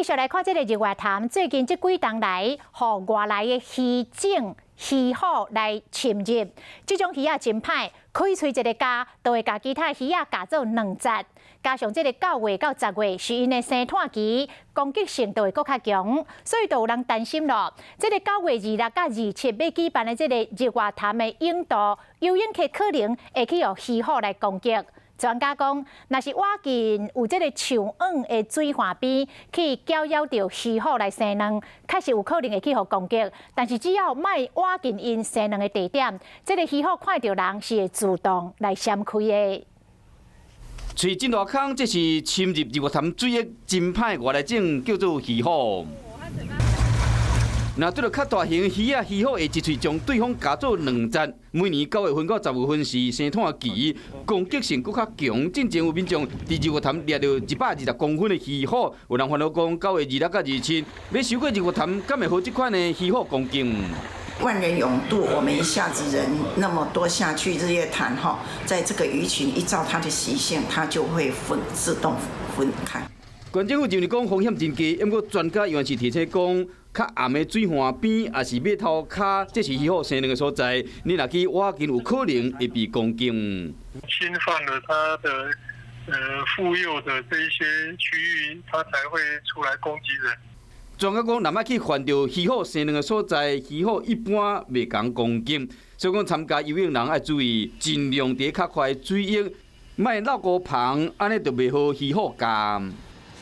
繼續來看這个日月潭，最近這幾冬來，予外來的魚種魚虎來侵入，這種魚仔真歹，開喙一个咬，就會共其他魚仔咬做兩截。加上這个9月到10月是𪜶的生湠期，攻擊性就會閣較強，所以就有人擔心咯。這个9月26到27欲舉辦的這个日月潭的泳渡，游泳客可能會去予魚虎來攻擊。專家講，若是倚近有這个樹塭的水岸邊，去攪擾著魚虎來生卵，確實有可能會去予攻擊。但是只要莫倚近𪜶生卵的地點，這个魚虎看著人是會自動來閃開的。喙真大空，這是侵入日月潭水域真歹外來種，叫做魚虎。若對著較大型魚仔，魚虎會一喙將對方咬做兩截。每年9月份到10月份是生湠期，攻擊性閣較強。進前有民眾佇日月潭掠著120公分的魚虎，有人煩惱講9月26到27欲游過日月潭，敢會予這款的魚虎攻擊？萬人泳渡，我們一下子人那麼多下去日月潭哈，在這個魚群依照它的習性，它就會分自動分開。縣政府認為講風險真低，毋過專家猶原是提醒講，較暗的水岸邊，抑是碼頭跤，這是魚虎生卵的所在。你若去倚近，有可能會被攻擊。侵犯了它的婦幼的這一些區域，它才會出來攻擊人。專家講，若欲去犯著魚虎生卵的所在，魚虎一般袂共攻擊。所以講，參加游泳人愛注意，盡量佇較寬水域，莫落孤棚，按呢就袂予魚虎咬。